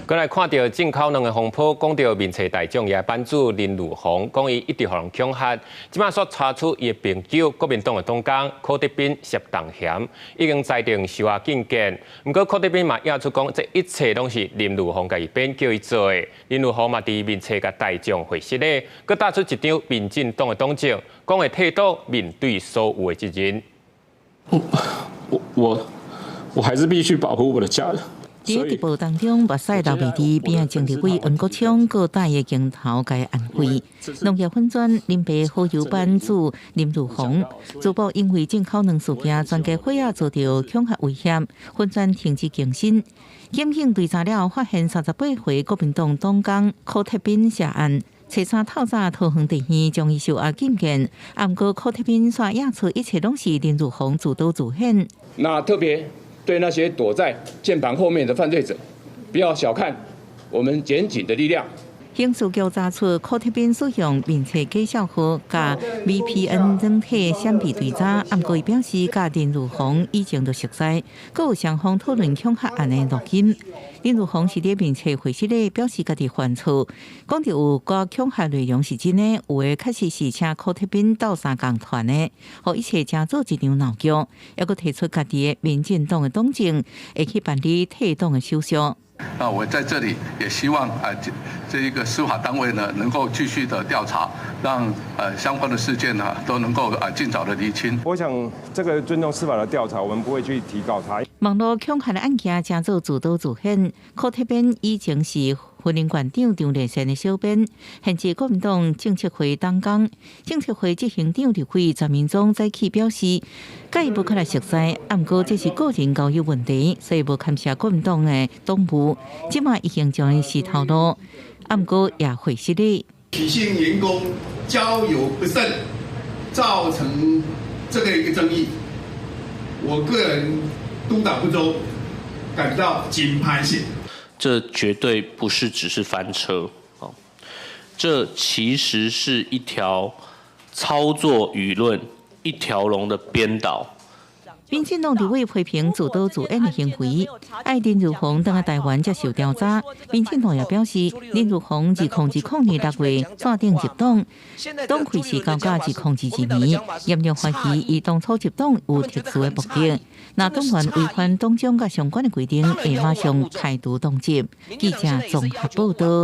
閣來看著進口卵的風波，講著面冊大眾的版主林如紅，講伊一直予人恐嚇，這擺煞查出伊的朋友國民黨的黨工柯德斌涉動嫌，已經裁定收押禁見。毋過柯德斌嘛指出講，這一切攏是林如紅共伊編叫伊做的。林如紅嘛佇面冊共大眾會失禮，閣打出一張民進黨的黨證，講會替黨面對所有的責任。我還是必須保護我的家人。佇直播當中，目屎流袂滴，邊仔前立委黃國昌閣帶的鏡頭共伊安慰。農業粉專林爸好友版主林如紅，自曝因為進口卵事件，全家伙仔遭著恐嚇威脅，粉專停止更新。檢警追查了後，發現38歲國民黨黨工柯鐵斌涉案。初三透早桃園地院將伊收押禁見，毋過柯鐵斌煞指出一切攏是林如紅自導自演。那特別對那些躲在鍵盤後面的犯罪者，不要小看我們檢警的力量。刑事局查出柯鐵斌使用面冊假帳號佮 VPN 軟體閃避追查，毋過伊表示佮林如紅以前就熟似，閣有雙方討論恐嚇案的錄音。林如紅是佇面冊回釋咧表示家己犯錯，講著有寡恐嚇內容是真的，有的確實是請柯鐵斌鬥相共傳的，予一切成做一場鬧劇，猶閣提出家己的民進黨的黨證，會去辦理退黨的手續。那我在這裡也希望啊，這一個司法單位呢，能夠繼續的調查，讓相關的事件呢都能夠啊盡早的釐清。我想這個尊重司法的調查，我們不會去提告他。網路恐嚇的案件成做自導自演，柯鐵斌以前是雲林縣長張麗善的小編，現職國民黨政策會黨工，政策會執行長立委陳明忠早起表示，佮伊無較來熟似，毋過這是個人交友問題，所以無牽涉國民黨的黨務。這馬已經將伊洗頭路，毋過也會失禮。許姓員工交友不慎，造成這個一個爭議，我個人督導不周，感到真歹勢。這絕對不是只是翻車，哦，這其實是一條操作輿論、一條龍的編導。民進黨立委批評自導自演的行為，愛林如紅轉來台灣接受調查。民進黨也表示，林如紅2020年6月率頂入黨，黨費是交到2022年，嚴重懷疑伊當初入黨有特殊的目的。若黨員違反黨章佮相關的規定，會馬上開除黨籍。記者綜合報道。